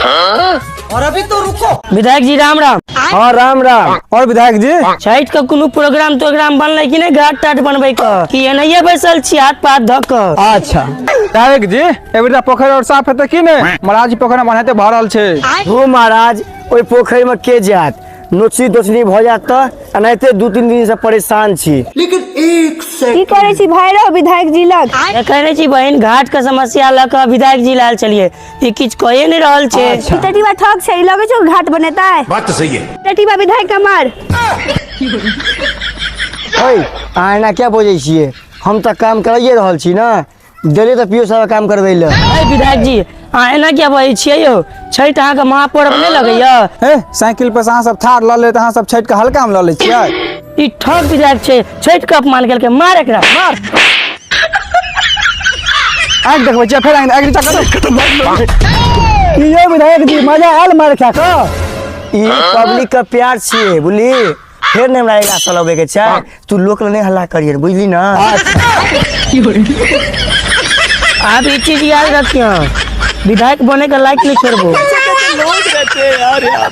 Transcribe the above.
और अभी तो रुको। विधायक जी राम राम। हाँ राम राम। और विधायक जी, छठ के कोनो प्रोग्राम तोग्राम बनलै कि नहि घाट टाट बनबै के कि एनाहिए बैसल छी हाथ पाथ धऽ कऽ? अच्छा विधायक जी, एहि बेर पोखरि और साफ हेतै कि नहि? महाराज पोखरि मे बनाते भऽ रहल छै। हो महाराज, ओहि पोखरि में के जायत? नोचनी तोचनी भऽ जायत तऽ एनाहिते 2-3 दिन से परेशान छी। की करै छी भैरव विधायक जी लग? देखै नहि छी बहिन, घाट के समस्या लऽ कऽ विधायक जी लायल छलियै, ई किछु कहिए नहि रहल छै। ई टटीबा ठग छै, ई लगै छौ घाट बनेतै? बात तो सही है। टटीबा विधायक के मार। ओइ, अहाँ एना किया बजै छियै? हम तऽ काम कराइए रहल छी ने, देलियै तऽ पीओ साहब काम करबै लए। अरे विधायक जी, अहाँ एना किया बजै छियै यौ? छठि अहाँके महापर्व नहि लगैया? हे, साइकिल पर से अहाँ सब थार लऽ ले तऽ अहाँ सब छठि के हल्का मे लऽ लै छियै। ई ठग विधायक छै, छठि के अपमान केलकै, मार एकरा मार। आँखि देखबै छियै फेर आँखि नीचा करू। की यौ विधायक जी, मजा आयल मार खा कऽ? ई पब्लिक के प्यार छियै, बुझली? फेर नहि हमरा एकरा चलबे के छै, तू लोक लग नहि हल्ला करियै, बुझली ना? आप ई चीज याद रखियो, विधायक बने के लायक नहीं छोड़बो। लोग रहते हैं यार यहाँ।